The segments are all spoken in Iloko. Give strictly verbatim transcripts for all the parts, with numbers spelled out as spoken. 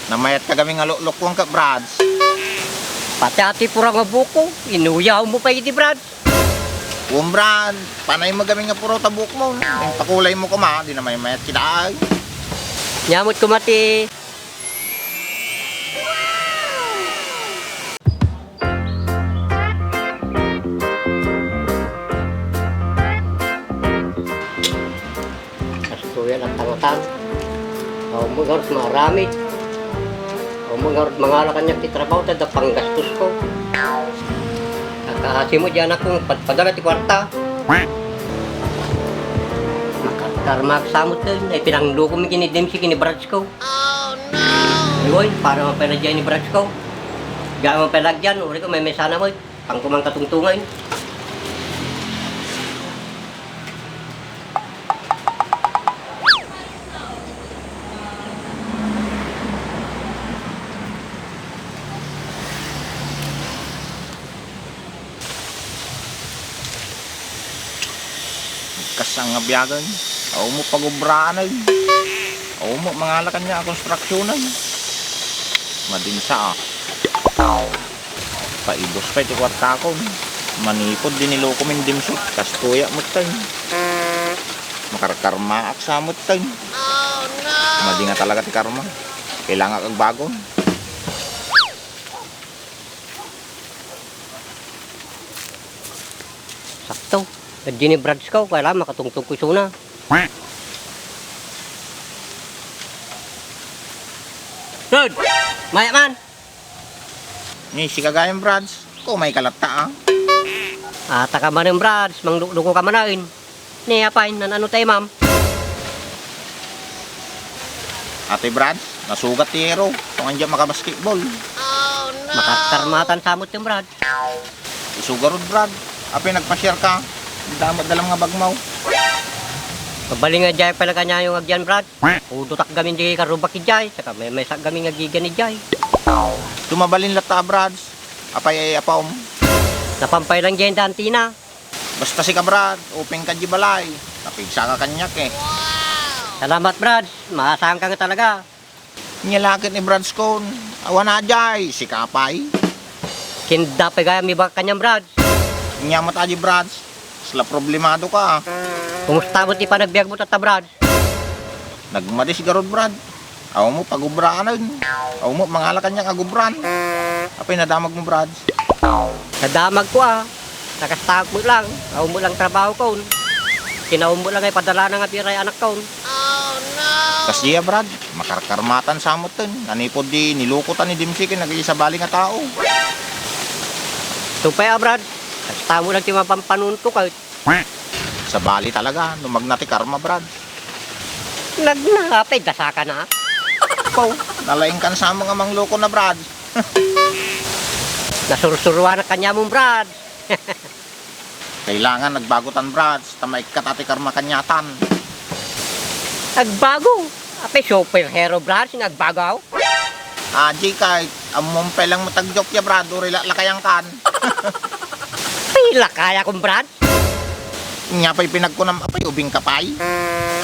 Namayat ka gamin nga luklukuan ka, Brads. Pati ati pura nga buko, inuyawmo pay idi, Brads. Wen, Brad, panay mo gamin nga puro ta buokmo. Impakulay mo koma, di na maymayat kita ay. Nyamot koma ti Kastoy a tangtang. Awan mo ngarud maaramid. Awan mo ngarud mangala kaniak ti trabaho ta adda panggastosko. Nakaasi mo diay anakko nga padpadala ti kuarta. Makarkarmak sa met ken, ay pinanglukom ken ni Dempsey ken ni Bradsko. Iwoy, para man pay na diay ni Bradsko. Diay man pay lagyan, uri ko maymaysa na met. Pangkuman katungtungan. Kas nga biagen, awan mo pagubraan ay. Awan mo mangala kaniak a konstruksionen. Madinsa, ah. Paibus pay ti kuartakon. Manipud di nilukom ni Dempsey. Kastoy a metten. Makarkarmaak sa metten. Madi nga talaga ti karma. Kailangan agbagon. Sakto. Kadya ni Bradsko, kailangan makatungtong ko isuna. Rod! Maya man! Ni, sika gayam, Brads. Kumay ka latta, ah. Ata ka manen, Brads. Manglukluko ka manen. Ni, apay, nan-ano tayo, ma'am? Atoy, Brads, nasugat ti yero. Kung andyan makabasketball. Makakarmatan sa met, Brad. Isu garud, Brad. Apay nagpasiar ka? Damo dalam nga bagmaw. Mabalin nga diay pala kaniayo nga agyan, Brad. Udutak gamin di karubak idiay, saka maymaysa gamin nga gigan idiay. Tumabalin latta, Brad. Apay ay apam? Napampay lang diay da antina. Basta sika, Brad, upeng ka di balay. Napigsa ka kaniak, eh. Salamat, Brad. Maasahan ka nga talaga. Nia la ket ni Brads kon, awan a diay, sika pay. Kinda pay gayam ibagak kaniam, Brads. Nia met a di, Brads, kasla problemado ka. Kumusta met ti panagbiagmo tatta, Brads? Nagmadis garud, Brad. Awan mo pagubraanen. Awan mo mangala kaniak nga gubran. Apay nadamagmo, Brads? Nadamagko a. Nakastaak met lang. Awan met lang trabahokon. Kinawan met lang ay padalana nga biray anakkon. Kasdiay a, Brad. Makarkarmatan sa metten. Nanipud di nilukotan ni Dimsik ken naging sabali nga tao. Supay a, Brad. Kasta met lang ti mapanpanunto ket. Sabali talaga no magna ti karma, Brad. Nagna, apay, dasa ka na. Paw, nalaing kan sa mga mangloko na, Brad. Nasursuruan ka niya mong, Brad. Kailangan nagbago tan, Brad. Ta maikkat a ti karma kaniatan. Agbago? Apay, superhero, Brad, sing agbago? Aji, kahit ammom pay lang matagdok ya, Brad, uri la-, lakayan kan. Ay, lakaya kong, Brad. Nya pay pinagkunam, apay, ubing ka pay?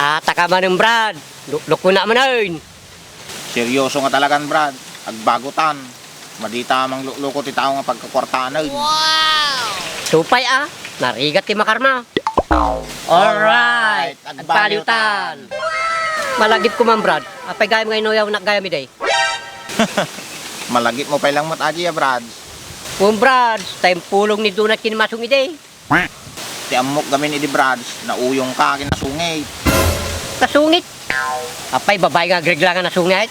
Ata ka manen, Brad. Luklukuna manen. Seryoso nga talagan, Brad. Agbago tan. Madita manglukloko ti tao nga pagkakuartanen. Supay a, narigat ti makarma. Alright, agbaliotan. Malagip ko man, Brad. Apay gayam nga inuyawnak gayam idi? Malagip mo pay lang met aji a, Brad. Wen, Brad, ta impulong ni Donald ken Masong idi. Ti ammok gamin idi, Brads, nauyong ka ken nasungit. Nasungit? Apay, babai nga agregla nga nasungit?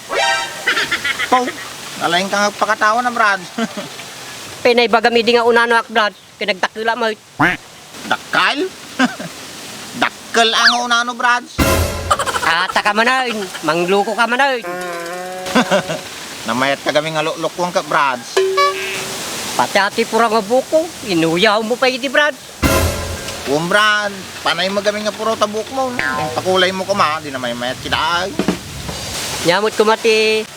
Paw, nalaing ka nga agpakatawa na, Brads. Apay, naibagam idi nga unanoak, Brads, ken nagdakkel a met. Dakkel? Dakkel a nga unano, Brads. Ata ka manen, mangluko ka manen. Namayat ka gamin nga luklukuan ka, Brads. Pati a ti pura nga buko, inuyawmo pay idi, Brads. Wen, Brad, panay mo gamin nga puro ta buokmo. Impakulay mo koma, di na maymayat kita ay. Nyamot koma ti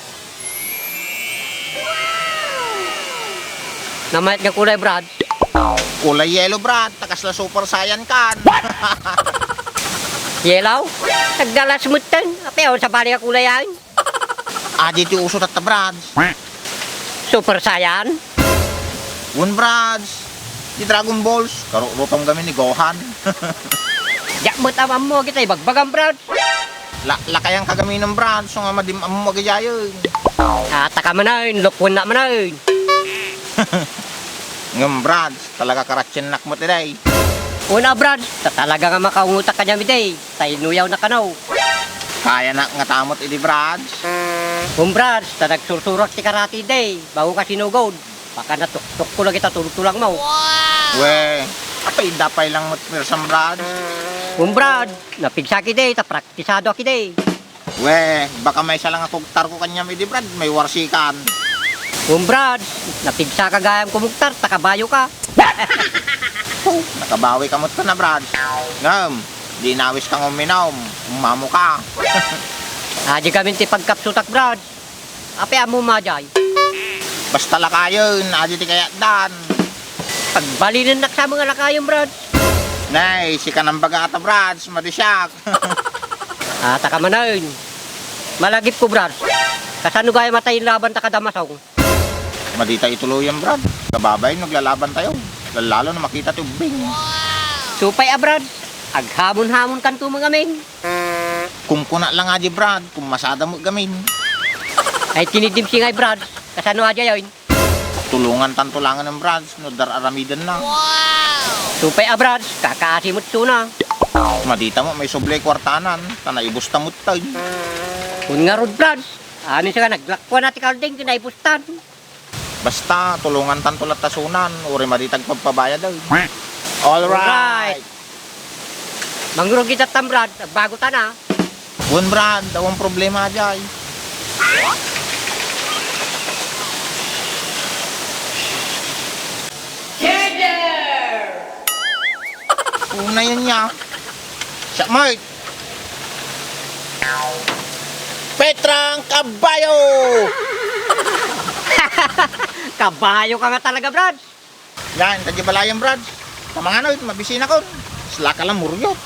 namayat nga kulay, Brad. Kulay yellow, Brad. Ta kasla Super Saiyan kan. Yellow? Nagdalas metten. Apay, awan sabali nga kulay ay. Adi ti uso tatta, Brads. Super Saiyan? Wen, Brads. Ti Dragon Balls, karurutom kami ni Gohan. Diak met ammo dagiti ibagbagam, Brads. La-, lakayan ka gamin, Brads, so nga madim ammo agijayen. Ata ka manen, lukwen na manen. Ngem, Brads, talaga karatien nak met iday. Una, Brads, ta talaga nga makaungutak kaniam iday. Ta inuyaw na kano. Kaya na nga tamot idi, Brads. Wen, Brads, ta nagsursurak ti karate idi. Bago ka sinugod. Baka natuktok ko lagi ta tultulang mo. We, apay dapay lang met persan, Brads. Wen, Brads, napigsa ki idi, ta praktisado ki idi. We, baka maysa lang a kugtar ko kaniam idi, Brad, may warsikan. Wen, Brad, napigsa ka gayam kumugtar, ta kabayo ka. Oh, nakabawi ka met ka na, Brad. Ngem, di inawis kang uminom, umamo ka. Adi gamin ti pagkapsutak, Brad. Apay ammo madiay? Basta lakayen, adi ti kayatdan. Pagbalinennak sa mga lakayen, Brad. Nay, sika nang bagata, Brad, madi siak. Ata ka manen. Malagipko, Brad. Kasano gayam a ta inlabanta kada masong? Madita ituloyan, Brad. Kababay no aglalabantayo. Lallalo no makita ti ubbing. Supay a, Brad. Aghamon-hamonkanto met gamin. Kumkuna lang adi, Brad, kummasada met gamin. Ay, kinidimsi ngay, Brad. Kasano adi ayon? Tulongantanto langen, Brad, no dar-aramidenna. Supay a, Brad, kakaasi met suna. Madita met maisubli kuartanan, ta naibusta met tayo. Kun ngarud, Brad, amin sa ka naglakkuan a ti kalding, ti naibustan. Basta, tulongantanto latta sunan, uray madita agpagpabayad, ay. All right. Alright. Mangrugi tattan, Brad, agbago ta na. Wen, Brad, awan problema diay. Unayen niya. Siak met. Petrang kabayo! Kabayo ka nga talaga, Brad. Yan, ta di balayan, Brad. Tamangano, ito, mabisinakon. Sila ka lang, muryot.